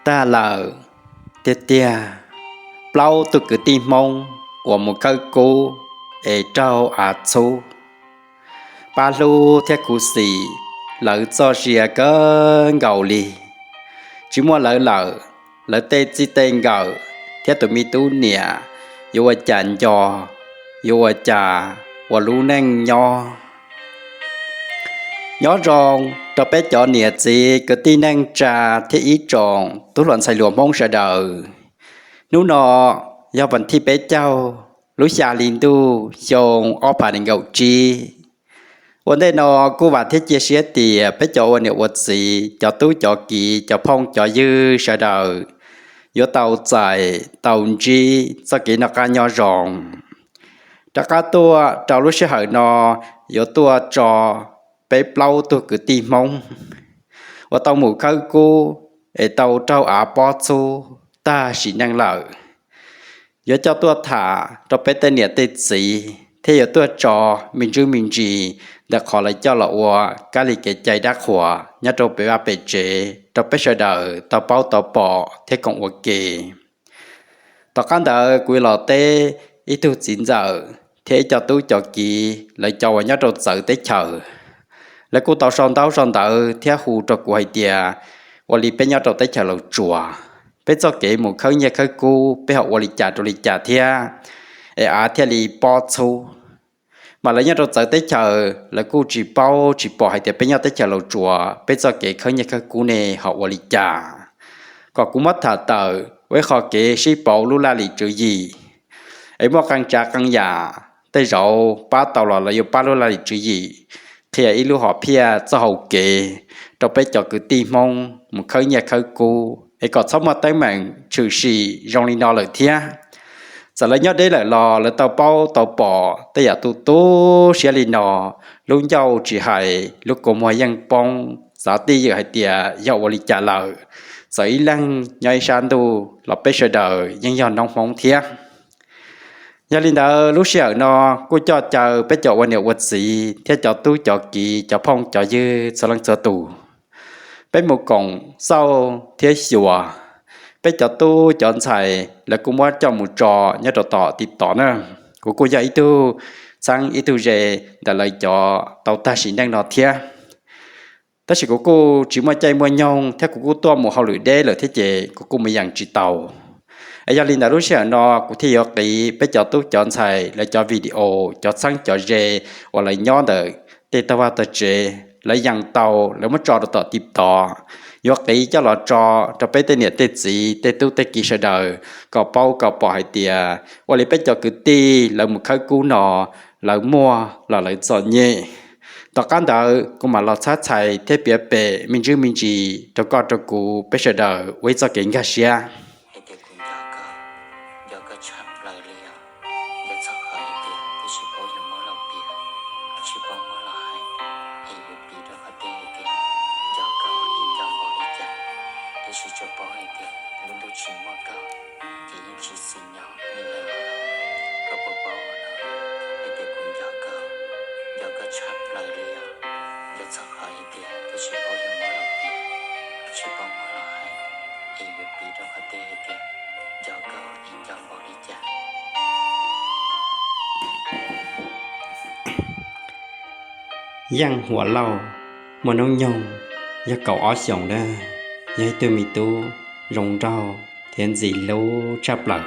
Tag lawm tiag tiag, plaub tug kwv tij Hmoob uas mus khawb kub es raug av txhub, pab hlub thiab khuv xim lawv txoj sia kawg nkaus li. Tsis muaj lawv lawm, lawv tej txij tej nkawm thiab tus me tub niam yuav ua cas nco, yuav ua cas ua lub neej nyob. Nyob zoo rau peb cov niam txiv kwv tij neej tsa thiab ib tsoom tub hluas ntxhais hluas Hmoob sawv daws. Hnub no yog vas thib peb caug lub xya hli ntuj xyoo ob phav nees nkaum tsib. Ua ntej no kuj vam thiab cia siab tias peb cov ua niam ua txiv, cov tub cov kiv, cov phooj cov ywg sawv daws yuav tau txais tau ntsib txoj kev noj qab nyob zoo. Rov qab tuaj rau lub sij hawm no yuav tuaj tso peb plaub tug kwv tij Hmoob uas tau mus khawb kub es tau raug av pob txhub tag sim neej lawm. Yuav coj tuaj tham rau peb tej niam tej txiv thiab yuav tuaj tso me ntsis me ntsis ntawm qhov lawv coj los ua kab li kev cai dab qhuas nyob rau pem vaj pem tsev rau peb sawv daws tau paub tau pom thiab koom ua ke. Tom qab ntawd kuv yuav los teb ib tug txiv ntxawm thiab ib co tub cov kiv lawv cov uas nyob rau txawv teb chaws. Lawv kuj tau sau ntaub sau ntawv thiab hu rau kuv hais tias ua li peb nyob rau teb chaws Laus Tsuas, peb txoj kev mus khawb nyiaj khawb kub peb ho ua li cas rau li cas thiab es av thiaj li pob txhub. Mas lawv nyob rau txawv teb chaws lawv kuj tsis paub tsis pom hais tias peb nyob teb chaws Laus Tsuas peb txoj kev khawb nyiaj khawb kub ne ho ua li cas. Kom kuv muab tham tawm ua ib qho kev sib pauv lub laj lim tswv yim es muaj qee tsav qee yam tej zaum pab tau los lawv yuav pab lub laj lim tswv yim qhia ib lub hom phiaj txoj hau kev rau peb cov kwv tij Hmoob mus khawb nyiaj khawb kub es kom txhob muaj teeb meem tshwm sim zoo li no lawm thiab. Txawm lawv nyob deb lawm los lawv tau paub tau pom tej yam tu tu siab li no, lub ncauj tsis hais lub kua muag yeej poob, xav twj ywm hais tias yog ua li cas lawm. Txawm ib leeg nyob ib sab ntuj los peb sawv daws yeej yog noob Hmoob thiab. Yog li ntawd lub sij hawm no kuj coj caw peb cov ua niam ua txiv thiab cov tub cov kiv cov phooj cov ywg txhua leej txhua tus, peb mus koom xauj thiab xyuas peb cov tub cov ntxhais lawv kuj muab coj mus tso nyob rau tom TikTok na. Kuv kuj yog ib tug txheeb ib tug ze ntawm lawv cov tau tag sim neej no thiab. Tab sis kuv kuj tsis muaj caij muaj nyoog thiab kuv kuj tuaj mus hauj lwm deb lawm thiab ces kuv kuj mus yeem tsis tau. Es yog li ntawd lub sij hawm no kuv thiaj yuav qiv peb cov tub cov ntxhais lawv cov video, cov txheeb cov ze uas lawv nyob ntawm tej tog vaj tog tsev lawv yeem tau lawv muab tso rau tom TikTok, yuav qiv coj los tso rau peb tej niam tej txiv tej tub tej kiv sawv daws kom paub kom pom hais tias ua li peb cov kwv tij lawv mus khawb kub no lawv muaj los lawv txom nyem. Tom qab ntawd kuv mam los txhab txhais thiab piav pem me ntsis me ntsis rau koj rau kuv peb sawv daws ua ib txoj kev nkag siab. Hais tias kuv nco koj, nco koj tshaj plaws li os. Nco txog qhov hais tias twb tsis paub yuav muab los piav, tsis paub muab los hais, es yuav piav rau qhov tias hais tias nco koj es nco npaum li cas, tab sis tsuas paub hais tias lub ntuj tsis muaj koj ces yeej tsis txwm nyob li lawm. Koj puas paub os? Hais tias kuv nco koj, nco koj tshaj plaws li os. Nco txog qhov hais tias twb tsis paub yuav muab los piav, tsis paub muab los hais, es yuav piav rau qhov tias hais tias nco koj es nco npaum li cas. Yeej Huam Lauj, muaj hnub nyoog yog kaum ob xyoos na, yog ib tug me tub zoo nraug thiab ntxim hlub tshaj plaws.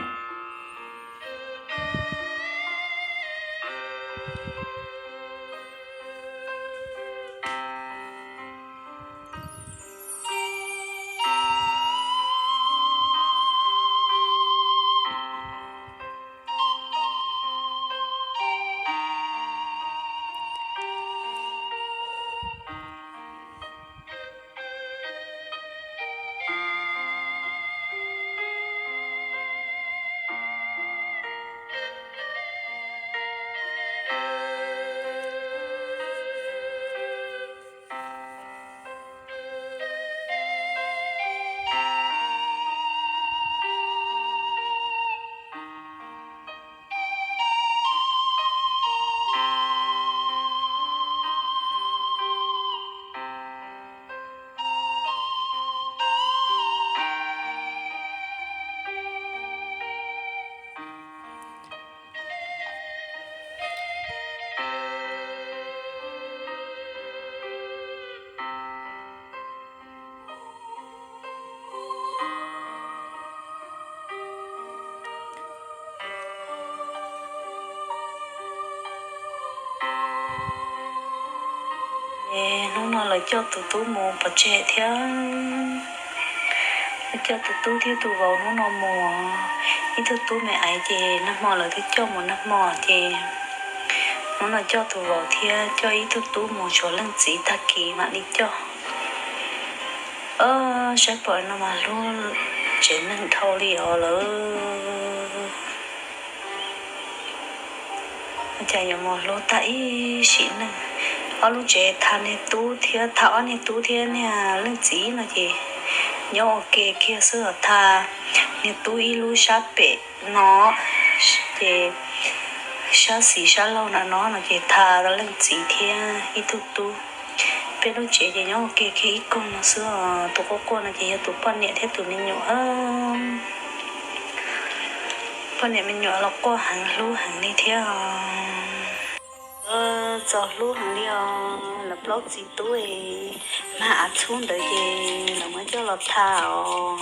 Coj tus tub mus pov tseg thiab. Coj tus tub thiab tus vauv hnub no mus. Ib tug tub me aiv ces nag hmo lawv twb coj mus nag hmo ces hnub no coj tus vauv thiab coj ib tug tub mus, tshuav leej txiv tag kis mam li coj. Saib pom no mas hlub tsev neeg dhau li os lawm. Cas yuav mus hlub tag ib sim neej. Ob lub tsev tha niag tub thiab, tha ob niag tub thiab niag leej txiv no ces nyob ua ke kiag xwb os. Tha niag tub ib lub sab pem no, ces sab xis sab laug na no no ces tha leej txiv thiab ib tug tub. Peb lub tsev ces nyob ua ke kiag ib koog no xwb os. Tus quaj quaj no ces yog tus poj niam thiab tus me nyuam. Poj niam me nyuam los quaj heev hlub heev li thiab. Txom hlub heev li os, lawv plaub txiv tub es mag av txhub ntawd ces lawv muab coj los tha os.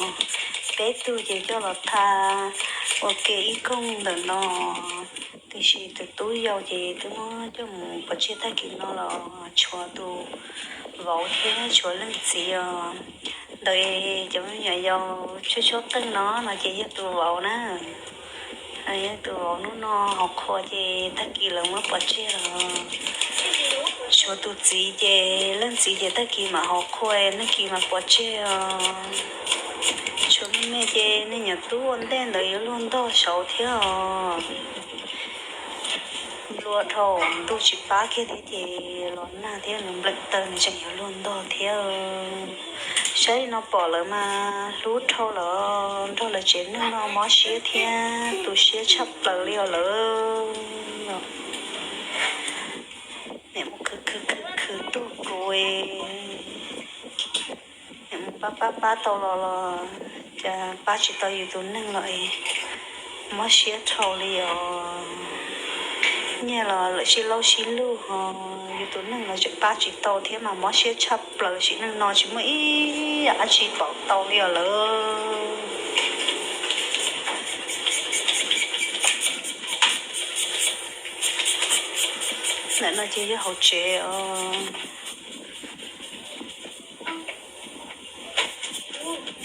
Peb tug ces coj los tha ua ke ib koog ntawm no. Tiam sis tus tub yau ces twb muab coj mus pov tseg tag kis no los tshuav tus vauv thiab tshuav leej txiv os. Ntawd cov me nyuam yaus tshuab tshuab qeej no no ces yog tus vauv na. Yog tus vauv hnub no hauv qhua ces tag kis lawv muab pov tseg los. Tshuav tus txiv ces leej txiv ces tag kis mam hauv qhua, tag kis mam pov tseg os. Tshuav me me ces niag nyuam tub ua ntej ntawd yuav luag ntog saud thiab os. Nplua dhau ntuj tsis pab kiag thiab ces los nag thiab nws npleem taw nws tseem yuav luag ntog thiab. Saib li no pom lawv mas hlub dhau lawm, nrog lawv tsev neeg no mob siab thiab tu siab tshaj plaws li os lawm. Nim mus khwv khwv khwv khwv tuaj kuv, nim mus pab pab pab tau los los cas pab tsis tau yus tus neeg los es mob siab dhau li os. Nyiaj los lawv sib laub sib lug ho yus tus neeg los tseem pab tsis tau thiab mas mob siab tshaj plaws. Sim neej no tsis muaj ib yam dab tsi pom tau li os lawm. Ntawm no ces yog hauv tsev os.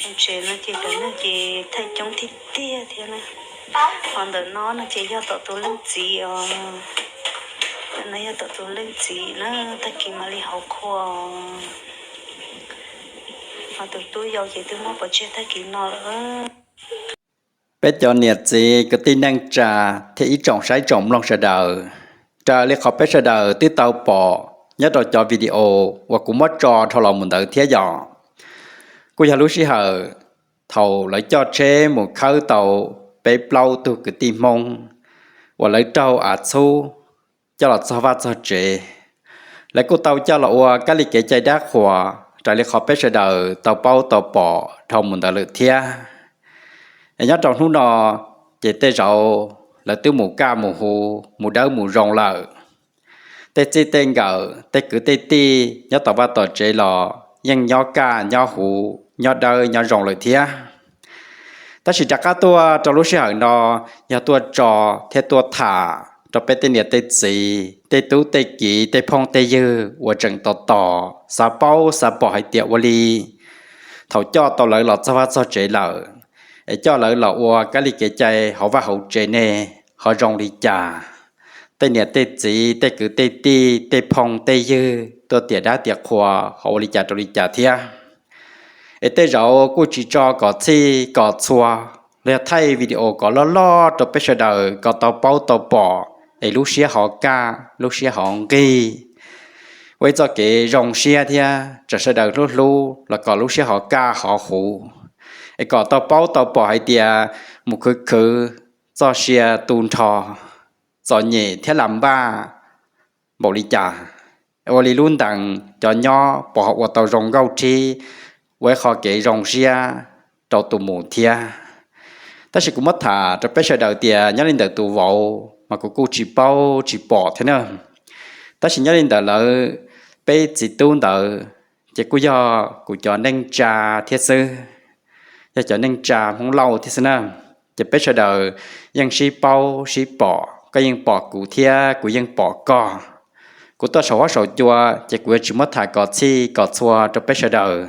Hauv tsev no ces cov neeg ces thaij coob tiag tiag thiab na. Ho ntawm no no ces yog tom tus leej txiv os. Ntawm no yog tom tus leej txiv na, tag kis mam li hauv qhua. Ho tus tub yau ces twb muab pov tseg tag kis no lawm. Peb cov niam txiv kwv tij neej tsa thiab ib tsoom saib tsoom mloog sawv daws, raws li qhov peb sawv daws twb tau pom nyob rau cov video uas kuv muab tso dhau los mus ntawd thiab yom, kuj yog lub sij hawm thaum lawv coj tsheb mus khawb tau peb plaub tug kwv tij Hmoob uas lawv raug av txhub coj los txog vaj txog tsev. Lawv kuj tau coj los ua kab li kev cai dab qhuas raws li qhov peb sawv daws tau paub tau pom dhau mus ntawd lawm thiab. Es nyob rau hnub no ces tej zaum lawv twb mus kaj mus huv mus dawb mus zoo lawm. Tej txij tej nkawm tej kwv tej tij nyob tom vaj tom tsev los yeej nyob kaj nyob huv nyob dawb nyob zoo lawm thiab. Tab sis rov qab tuaj rau lub sij hawm no yog tuaj tso thiab tuaj tham rau peb tej niam tej txiv tej tub tej kiv tej phooj tej ywg uas tseem tos tos xav paub xav pom hais tias ua li thaum coj tau lawv los txog vaj txog tsev lawm es coj lawv los ua kab li kev cai hauv vaj hauv tsev ne ho zoo li cas. Tej niam tej txiv tej kwv tej tij tej phooj tej ywg tuaj tiam dab tiam qhua ho ua li cas rau li cas thiab. Es tej zaum kuj tsis tso kom txhij kom txhua los yog thaij video kom loj loj rau peb sawv daws kom tau paub tau pom es lub siab hov kaj lub siab hov nqig, ua ib txoj kev zoo siab thiab tsa sawv daws hlub hlub los kom lub siab hov kaj hov huv, es kom tau paub tau pom hais tias mus khwv khwv txoj sia tu nrho txom nyem thiab lam npaj npaum li cas, ua li lub ntees cov nyob puas ho ua tau zoo nkauj rhib, ua ib qho kev zoo siab rau tus mus thiab. Tab sis kuv muab tham rau peb sawv daws tias nyob li ntawm tus vauv mas kuv kuj tsis paub tsis pom thiab na. Tab sis nyob li ntawm lawv peb txiv tub ntawd ces kuj yog kuv cov neej tsa thiab xwb, yog cov neej tsa Hmoob Lauj thiab xwb na. Ces peb sawv daws yeej sib paub sib pom, koj yeej pom kuv thiab kuv yeej pom koj. Kuv tuaj saum huab saum cua ces kuv yuav tsis muab tham kom txhij kom txhua rau peb sawv daws,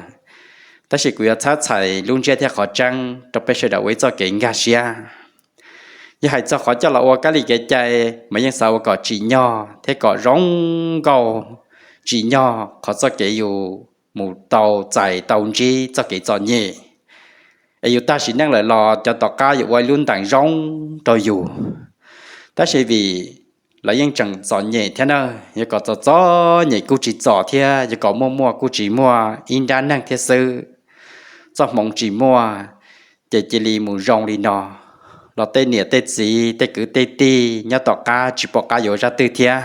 tab sis kuv yuav txhab txhais lub ntsiab thiab qhov tseeb rau peb sawv daws ua ib txoj kev nkag siab. Yog hais txog qhov coj los ua kab li kev cai mas yeej xav ua kom tsim nyog thiab kom zoo nkauj, tsim nyog qhov txoj kev yus mus tau txais tau ntsib txoj kev txom nyem, es yus tag sim neej lawm los cov tom qab yuav ua ib lub ntees zoo rau yus. Tab sis vim lawv yeej tseem txom nyem thiab na, yuav kom txom txom nyem kuj tsis txom thiab yuav kom muaj muaj kuj tsis muaj, ib nrab neeg thiab xwb, txoj hmoov tsis muaj, ces cia li mus zoo li no los tej niam tej txiv tej kwv tej tij nyob tom qab tsis pom qab yuav ua zaj twg thiab.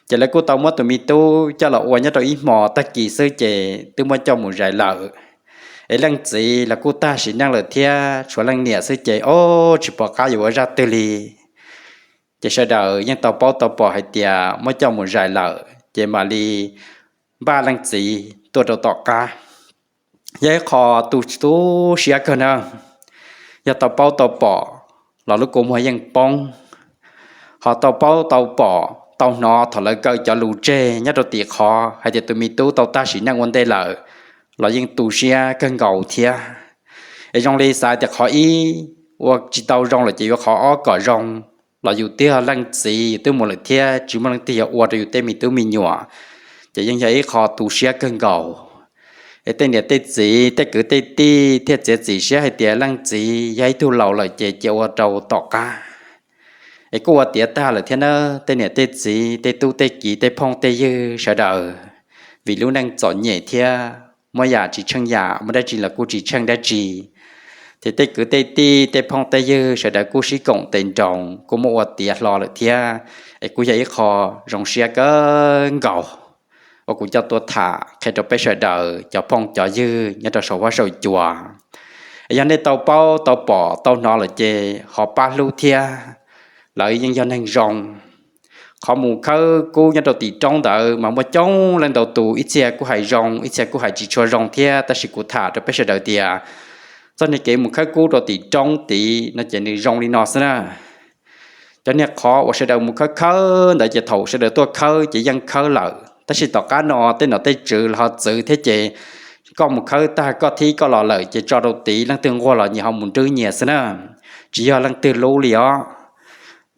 Ces lawv kuj tau muab tus me tub coj los ua nyob rau ib hmos tag kis xwb ces twb muab coj mus zais lawm. Es leej txiv los kuj tag sim neej lawm thiab tshuav leej niam xwb ces ob tsis pom qab yuav ua zaj twg li. Ces sawv daws yeej tau paub tau pom hais tias muab coj mus zais lawm ces mam li npaj leej txiv tuaj rau tom qab. Yog ib qho tu tu siab kawg na, yog tau paub tau pom los lub kua muag yeej poob. Ho tau paub tau pom tau hnov thaum lawv kaw cov lus tseg nyob rau tim qhov hais tias tus me tub tau tag sim neej ua ntej lawm los yeej tu siab kawg nkaus thiab. Es zoo li xav tias qhov ib ua tsis tau zoo lawm ces yuav qhov ob kom zoo, los yus twb yog leej txiv yus twb mus lawm thiab tsis muaj leej twg yuav ua rau yus tej me tub me nyuam, ces yeej yog ib qho tu siab kawg nkaus. Es tej niam tej txiv tej kwv tej tij thiaj txiav txim siab hais tias leej txiv yog ib tug laus lawm ces cia ua rau tom qab. Es kuj ua tiav tag lawm thiab na, tej niam tej txiv tej tub tej kiv tej phooj tej ywg sawv daws, vim lub neej txom nyem thiab muab yam tsis tsheej yam, muab dab tsi los kuj tsis tsheej dab tsi. Ces tej kwv tej tij tej phooj tej ywg sawv daws kuj sib koom tes nroos kuj muab ua tiav hlo lawm thiab. Es kuj yog ib qho zoo siab kawg nkaus uas kuv coj tuaj tham qhia rau peb sawv daws cov phooj cov ywg nyob rau saum huab saum cua. Es yog nej tau paub tau pom tau hnov lawm ces ho pab hlub thiab, lawv yeej yog neeg zoo. Qhov mus khawb kub nyob rau tim roob ntawd mas muaj coob leej ntau tus, ib txhia kuj hais zoo ib txhia kuj hais tsis tshua zoo thiab, tab sis kuv tham rau peb sawv daws tias txoj niag kev mus khawb kub rau tim roob tid no ces nws zoo li no xwb na. Cov niag qhov uas sawv daws mus khawb khawb ntawd ces thaum sawv daws tuaj khawb ces yeej khawb lawm, tab sis tom qab no tej nom tej tswv los ho txwv thiab ces koj mus khawb tag koj thib koj los lawm ces tso rau tid, leej twg nquag los nyias ho mus nrwb nyias xwb na, tsis yog leej twg lub li os.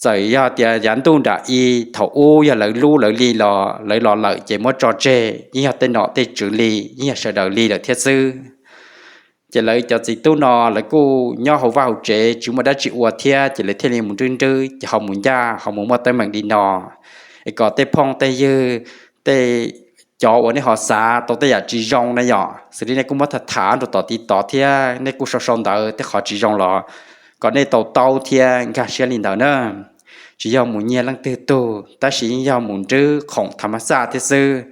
Txawm yog tias yav ntuj nram i thaum ub yog lawv lub lawv li los lawv los lawm ces muab tso tseg, yeej yog tej nom tej tswv li, yeej yog sawv daws li lawm thiab xwb. Ces lawv cov txiv tub no lawv kuj nyob hauv vaj hauv tsev tsis muaj dab tsi ua thiab ces lawv thiaj li mus nrwb nrwb ces ho mus ncaj ho mus muaj teeb meem li no. Es kom tej phooj tej ywg, tej cov uas nej ho xav tau tej yam tsis zoo na yom, xws li nej kuj muab tham tham rau tom TikTok thiab nej kuj sau sau ntawv tej qhov tsis zoo los kom nej tau taub thiab nkag siab li ntawd na. Tsis yog mus nyiag leej twg tug tab sis yeej yog mus nrwb khoom tham mas xaj thiab xwb.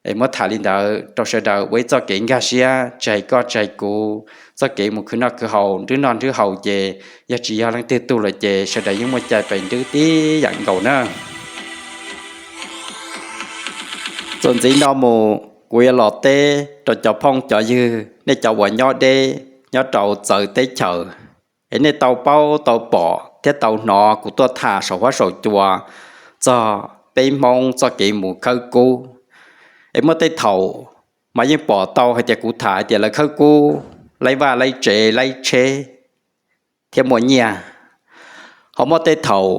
Es muab tham li ntawd rau sawv daws ua ib txoj kev nkag siab, tsis hais koj tsis hais kuv, txoj kev mus khwv noj khwv haus nrwb noj nrwb haus ces yog tsis yog leej twg tug lawm ces sawv daws yeej muaj cai pes nrwb tib yam nkaus na. Txuas ntxiv no mus kuv yuav los teb rau cov phooj cov ywg nej cov uas nyob deb nyob rau txawv teb chaws, es nej tau paub tau pom thiab tau hnov kuv tuaj tham saum huab saum cua txog peb Hmoob txoj kev mus khawb kub. Es muaj tej thaum mas yeej pom tau hais tias kuv tham hais tias lawv khawb kub, laib vaj laib tsev laib tsheb thiab muaj nyiaj. Ho muaj tej thaum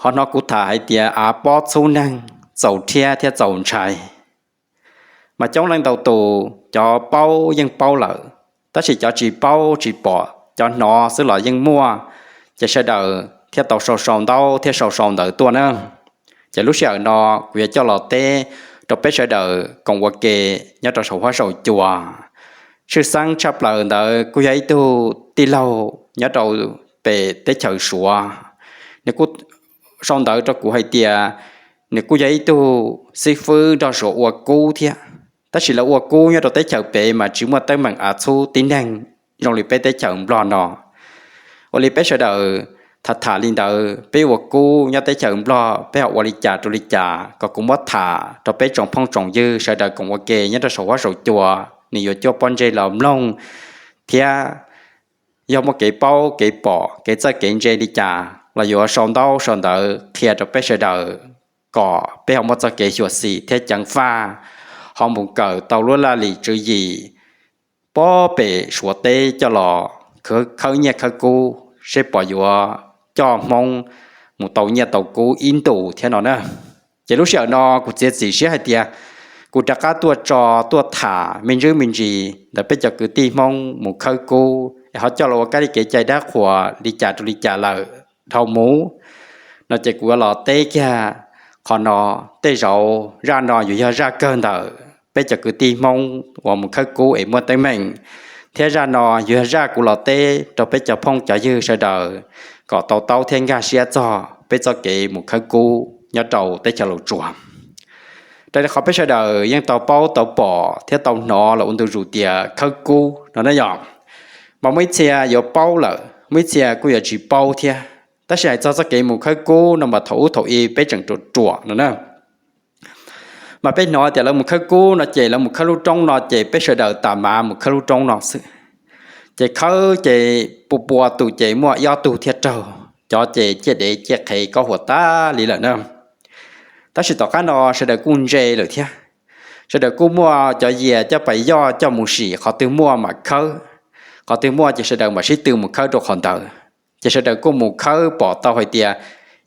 ho hnov kuv tham hais tias av pob txhub neeg, txaus rhiab thiab txaus ntshai. Mas coob leej ntau tus cov paub yeej paub lawm, tab sis cov tsis paub tsis pom cov hnov xwb los yeej muaj. Ces sawv daws thiaj tau sau sau ntaub thiab sau sau ntawv tuaj na. Ces lub sij hawm no kuv yuav coj los teb rau peb sawv daws koom ua ke nyob rau saum huab saum cua. Tshwj xeeb tshaj plaws ntawd kuj yog ib tug tij laug nyob rau pem teb chaws Suav, nws kuj sau ntawv rau kuv hais tias nws kuj yog ib tug xib fwb nrog Suav ua kub thiab, tab sis lawv ua kub nyob rau teb chaws pem mas tsis muaj teeb meem av txhub tib neeg zoo li peb teb chaws Nplog no. Ua li peb sawv daws tham tham li ntawd, peb ua kub nyob teb chaws Nplog peb ho ua li cas rau li cas, kom kuv muab tham rau peb tsoom phooj tsoom ywg sawv daws koom ua ke nyob rau saum huab saum cua, nws yuav cuab pob ntseg los mloog thiab yog muaj kev paub kev pom kev txawj kev ntse li cas los yuav sau ntaub sau ntawv qhia rau peb sawv daws kom peb ho muaj txoj kev xyuam xim thiab ceev faj, ho mus kawm tau lub laj lim tswv yim pob pem Suav teb coj los khawb nyiaj khawb kub seb puas yuav coj Hmoob mus tau nyiaj tau kub ib ntus thiab no na. Ces lub sij hawm no kuv txiav txim siab hais tias kuv rov qab tuaj tso, tuaj tham me ntsis me ntsis ntawm peb cov kwv tij Hmoob mus khawb kub es ho coj los ua kab li kev cai dab qhuas li cas rau li cas lawm dhau mus no ces kuv yuav los teb kiag qhov no. Tej zaum zaj no yuav yog zaj kawg ntawm peb cov kwv tij Hmoob uas mus khawb kub es muaj teeb meem, thiab zaj no yuav yog zaj kuv los teb rau peb cov phooj cov ywg sawv daws kom tau taub thiab nkag siab txog peb txoj kev mus khawb kub nyob rau teb chaws Los Tsuas. Raws li qhov peb sawv daws yeej tau paub tau pom thiab tau hnov los ua ntu zus tias khawb kub no na yog, mas muaj ib txhia yuav paub lawm, muaj ib txhia kuj yuav tsis paub thiab. Tab sis hais txog txoj kev mus khawb kub no mas thaum ub thaum i peb tseem ruam ruam no na, mas peb hnov tias lawv mus khawb kub no ces lawv mus khawb lub roob no ces peb sawv daws tas mas mus khawb lub roob no xwb. Ces khawb ces pua pua tus ces muaj ib ob tug thiaj raug, cov ces ciaj dev ciaj qhev kob huam tas li lawm na. Tab sis tom qab no sawv daws kuj ntse lawm thiab, sawv daws kuj muaj cov yias coj pais yoj coj mus sim, qhov twg muaj mam khawb, qhov twg muaj ces sawv daws mam sib tw mus khawb rau qhov ntawd. Ces sawv daws kuj mus khawb pom tau hais tias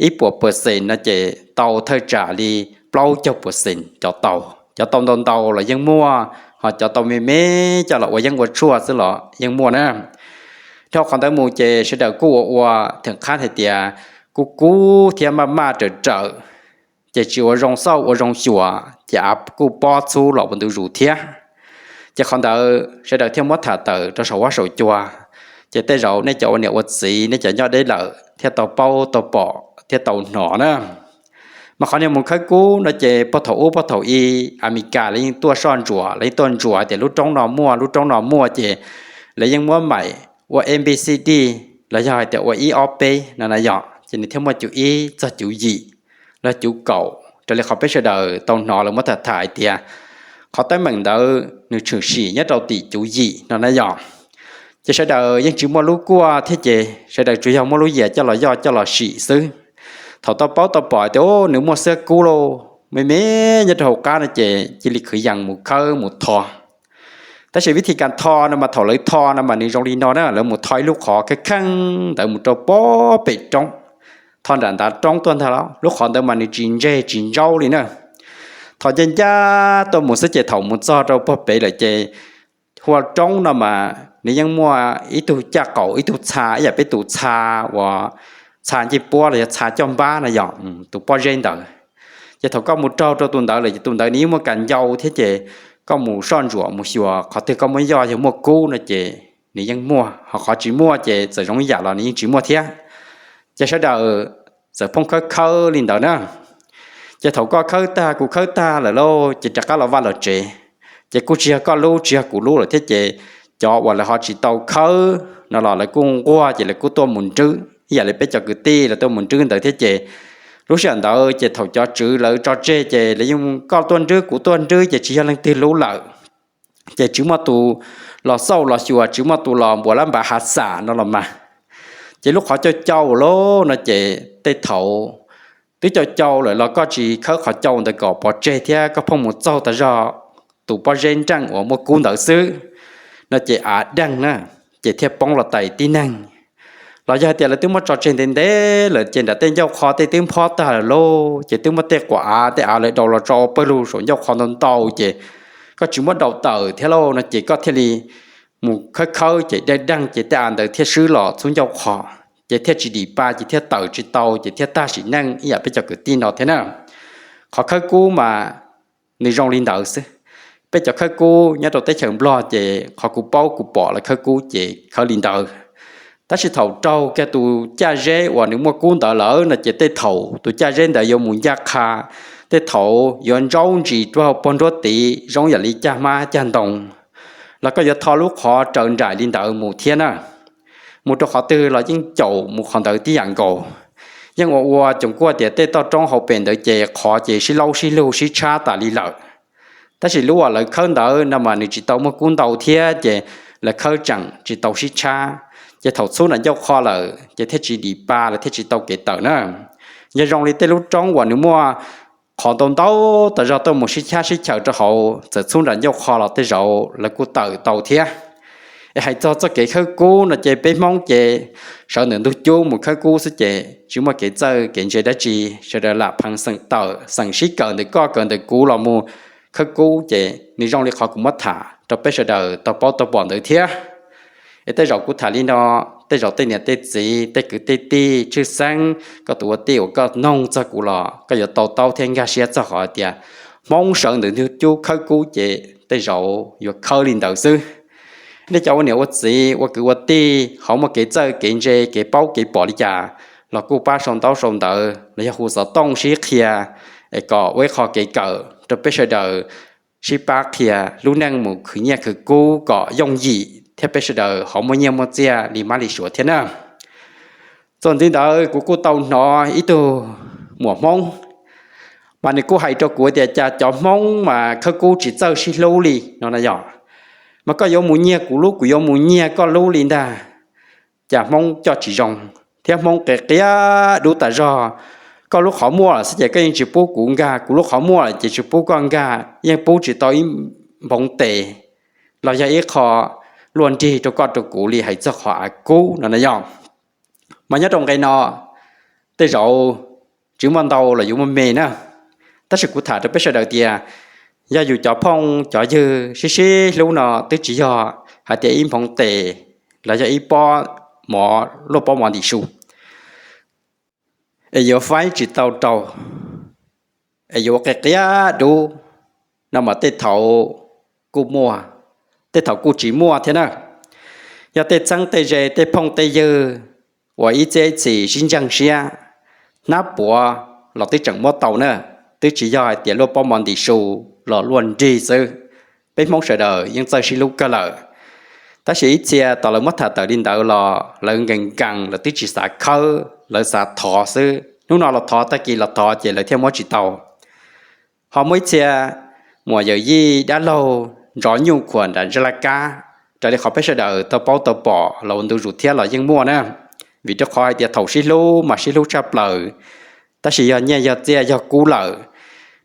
ib puas percent no ces tau thawj tsam li plaub caug percent cov tau. Cov tau ntau ntau los yeej muaj, ho cov tau me me coj los ua yeeb ua tshuaj xwb los yeej muaj na. Dhau qhov ntawd mus ces sawv daws kuj ua ua theem qhab hais tias kuj kub thiab maj maj raws raws, ces tsis ua zoo xauj ua zoo xyuas ces av kuj pob txhub los ua ntu zus thiab. Ces qhov ntawd sawv daws thiaj muab tham tawm rau saum huab saum cua. Ces tej zaum nej cov ua niam ua txiv, nej cov nyob deb lawm thiaj tau paub tau pom thiab tau hnov na. Mas qhov niag mus khawb kub no ces puag thaum ub puag thaum i, Amelikas lawv yeej tuaj soj ntsuam, lawv yeej tuaj ntsuam tias lub roob no muaj, lub roob no muaj, ces lawv yeej muab maim ua A B C D, los yog hais tias ua ib ob peb no na yog, ces nws thiaj muaj cuv ib txog cuv yim, los cuv kaum raws li qhov peb sawv daws tau hnov lawv muab tham tham hais tias qhov teeb meem ntawd nws tshwm sim nyob rau tim cuv yim no na yog. Ces sawv daws yeej tsis muaj lub kuaj thiab ces sawv daws tsuas yog muab lub yias coj los yoj coj los sim xwb. Thaum tau paub tau pom tias nws muaj xwb kub lauj, me me nyob rau hauv qab no ces cia li khwv yees mus khawb mus tho. Tab sis vib thib kas tho no mas thaum lawv tho no mas nws zoo li no na, lawv mus tho ib lub qhov kheej kheej ntawd mus rau puag pem roob, tho nram ntav roob tuaj ntag los lub qhov ntawd mas nws tsis ntseg tsis ntsaub li na. Tho ncaj ncaj tuaj mus xwb ces thaum mus txog rau puag pem lawm ces hua roob no mas nws yeej muaj ib tug caj qaum ib tug txha ib yam peb tus txha uas txha ncej puab los yog txha coj npab no yog tus pob zeb ntawd. Ces thaum koj mus raug rau tus ntawd lawm ces tus ntawd nws yeej muaj kas ncau thiab ces koj mus soj ntsuam mus xyuas qhov twg koj muab yoj yog muaj kub no ces nws yeej muaj, ho qhov tsis muaj ces txawm zoo ib yam los nws yeej tsis muaj thiab. Ces sawv daws txawm phooj khawb khawb li ntawd na. Ces thaum koj khawb tag kuv khawb tag lawm lauj ces rov qab los vaj los tsev. Ces kuj tsis yog koj lub tsis yog kuv lub lawm thiab ces cov uas lawv ho tsis tau khawb no los lawv kuj nquag ces lawv kuj tuaj mus nrwb ib yam li peb cov kwv tij lawv tuaj mus nrwb ntawd thiab ces lub sij hawm ntawd ces thaum cov tswv lawv tso tseg ces lawv yeej koj tuaj nrwb kuv tuaj nrwb ces tsis yog leej twg lub lawm. Ces tsis muaj tus los xauj los xyuas, tsis muaj tus los npuas lab npav hav xam no los mas. Ces lub qhov cau cau lauj no ces tej thaum twb cau cau lawm los koj tsis khawb qhov cau ntawd kom pov tseg thiab koj phooj mus txaug tas zog tus pob zeb nreej uas muaj kub ntawd xwb no ces av deeg na, ces thiaj poob los tais tib neeg. Los yog hais tias lawv twb muab tso tseg ntev ntev lawm ces nram tej ncauj qho tej twb nphob tag lawm lauj, ces twb muab tej quav av tej av lawv daus los tso ua pawg lug saum ncauj qho ntau ntau ces koj tsis muab daus tawm thiab lauj no ces koj thiaj li mus khawb khawb ces deeg deeg ces tej av ntawd thiaj swb los txhub ncauj qho, ces thiaj tsis dim pa ces thiaj tawm tsis tau ces thiaj tag sim neej ib yam peb cov kwv tij no thiab na. Qhov khawb kub mas nws zoo li ntawd xwb. Peb cov khawb kub nyob rau teb chaws Nplog ces qhov kuv paub kuv pom lawv khawb kub ces khawb li ntawd. Tab sis thaum raug kiag tus caj zeb uas nws muaj kub ntawd lawm no ces tej thaum tus caj zeb ntawd yuav mus ncaj qha, tej thaum yuav ntsaub ntsis rau puag nruab tid zoo yam li caj hmab caj ntoo, los koj yuav tho lub qhov raws nraim li ntawd mus thiab na. Mus rau qhov twg los yeej caum mus qhov ntawd tib yam nkaus. Yeej ua ua coom kuaj tias tej toj roob hauv pes ntawd ces qhov ces sib laub sib lug sib tshab tas li lawm. Tab sis lub uas lawv khawb ntawd no mas nws tsis tau muaj kub ntau thiab ces lawv khawb tseem tsis tau sib tshab, ces thaum txhub nram ncauj qho lawm ces thiaj tsis dim pa lawv thiaj tsis tau kev tawm na. Yog zoo li tej lub roob uas nws muaj qhov ntau ntau tas zog tuaj mus sib chab sib chaws rau hauv txawm txhub nram ncauj qho los tej zaum lawv kuj tawm tau thiab. Es hais txog txoj kev khawb kub no ces peb Hmoob ces sawv ntawm ntug cub mus khawb kub xwb ces tsis muaj kev txawj kev ntse dab tsi, sawv daws lam pheev xeem tawm xeem sib kawm ntawm koj kawm ntawm kuv los mus khawb kub ces nws zoo li qhov kuv muab tham rau peb sawv daws tau paub tau pom ntawd thiab. Es tej zaum kuv tham li no, tej zaum tej niam tej txiv tej kwv tej tij tshwj xeeb koj tus ua tij uas koj noog txog kuv los koj yuav tau taub thiab nkag siab txog qhov tias Hmoob sawv ntawm ntug cub khawb kub ces tej zaum yuav khawb li ntawd xwb. Nej cov ua niam ua txiv ua kwv ua tij ho muaj kev txawj kev ntse kev paub kev pom li cas los kuj pab sau ntaub sau ntawv los yog hu xov tooj sib qhia, es kom ua ib qho kev kawm rau peb sawv daws sib pab qhia lub neej mus khwv nyiaj khwv kub kom yooj yim thiab peb sawv daws ho muaj nyiaj muaj txiaj li mab li suav thiab na. Txuas ntxiv ntawd kuv kuj tau hnov ib tug muam Hmoob, mas nws kuj hais rau kuv tias cas cov Hmoob mas khawb kub tsis txawj sib hlub li no na yog. Mas koj yuav mus nyiag kuv lub kuv yuav mus nyiag koj lub li ntag. Cas Hmoob coj tsis zoo thiab Hmoob qia qia dub tas zog. Koj lub qhov muaj lawm xwb ces koj yeej tsis pub kuv nkag, kuv lub qhov muaj lawm ces tsis pub koj nkag, yeej pub tsis tau ib nphoov tes los yog ib qho luaj nrig rau koj rau kuv li hais txog qhov av kub no na yog. Mas nyob rau nqe no tej zaum tsis muaj ntau los yuav muaj me na. Tab sis kuv tham rau peb sawv daws tias yog yus cov phooj cov ywg sib sib hlub no twb tsis yog hais tias ib nphoov tes los yog ib pob mov luaj pob mov ntim su es yuav faib tsis tau rau, es yuav ua qia qia dub no mas tej thaum kuj muaj, tej thaum kuj tsis muaj thiab na. Yog tej txheeb tej ze tej phooj tej ywg uas ib txhiab ib txhis sib ntseeg siab, hnab puav los twb tseem muab tau na, twb tsis yog hais tias luaj pob mov ntim su los luaj nrig xwb. Peb Hmoob sawv daws yeej txawj sib hlub kawg lawm. Tab sis ib txhia tos lawv muab tham tawm li ntawd los lawv nkees nkees, lawv twb tsis xav khawb, lawv xav thov xwb. Hnub no los thov, tag kis los thov ces lawv thiaj muab tsis tau. Ho muaj ib txhia muam yawm yij dab laug ntsov nyuj khuam nram ntsaj laj kab, raws li qhov peb sawv daws tau paub tau pom los ua ntu zus thiab los yeej muaj na. Vim rau qhov hais tias thaum sib hlub mas sib hlub tshaj plaws, tab sis yog nyiaj yog txiaj yog kub lawm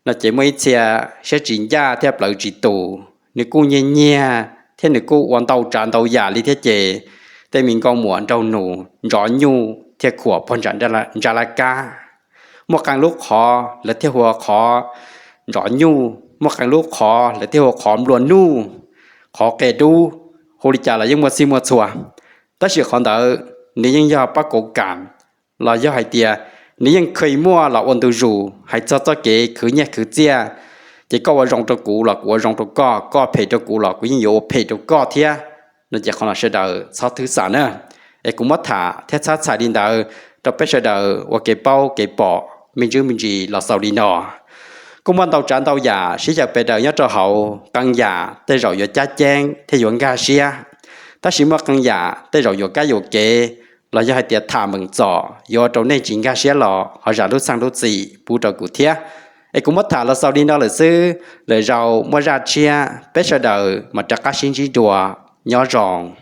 no ces muaj ib txhia siab tsis ncaj thiab plawv tsis tus, nws kuj nyiag nyiag thiab nws kuj ua ntau tsav ntau yam li thiab ces tej me nkauj muam nraug nus ntsov nyuj thiaj khuam puag nram ntsaj laj kab. Muaj qee lub qhov lawv thiaj hu ua qhov ntsov nyuj, muaj qee lub qhov lawv thiaj hu ua qhov nplua nuj, qhov qia dub, hu li cas los yeej muaj txhij muaj txhua. Tab sis qhov ntawd nws yeej yog pab kauv kam, los yog hais tias nws yeej kheev muaj los ua ntu zus hais txog txoj kev khwv nyiaj khwv txiaj, ces koj ua zoo rau kuv los kuv ua zoo rau koj, koj phem rau kuv los kuv yeej yuav ua phem rau koj thiab no ces qhov no sawv daws txhob thwb xam na. Es kuv muab tham thiab txhab txhais li ntawd rau peb sawv daws ua kev paub kev pom me ntsis me ntsis los xaus li no. Kuj muaj ntau tsav ntau yam sib yaws pes daws nyob rau hauv, qee yam tej zaum yuav cab ceeb thiab yuav nkag siab, tab sis muaj qee yam tej zaum yuam kab yuam kev los yog hais tias tham meem txom yuav ua rau nej tsis nkag siab los ho zam lub txheej lub txim pub rau kuv thiab. Es kuv muab tham los xaus li no lawm xwb, lwm zaus muaj zaj tshiab peb sawv daws mam rov qab sib ntsib dua. Nyob zoo.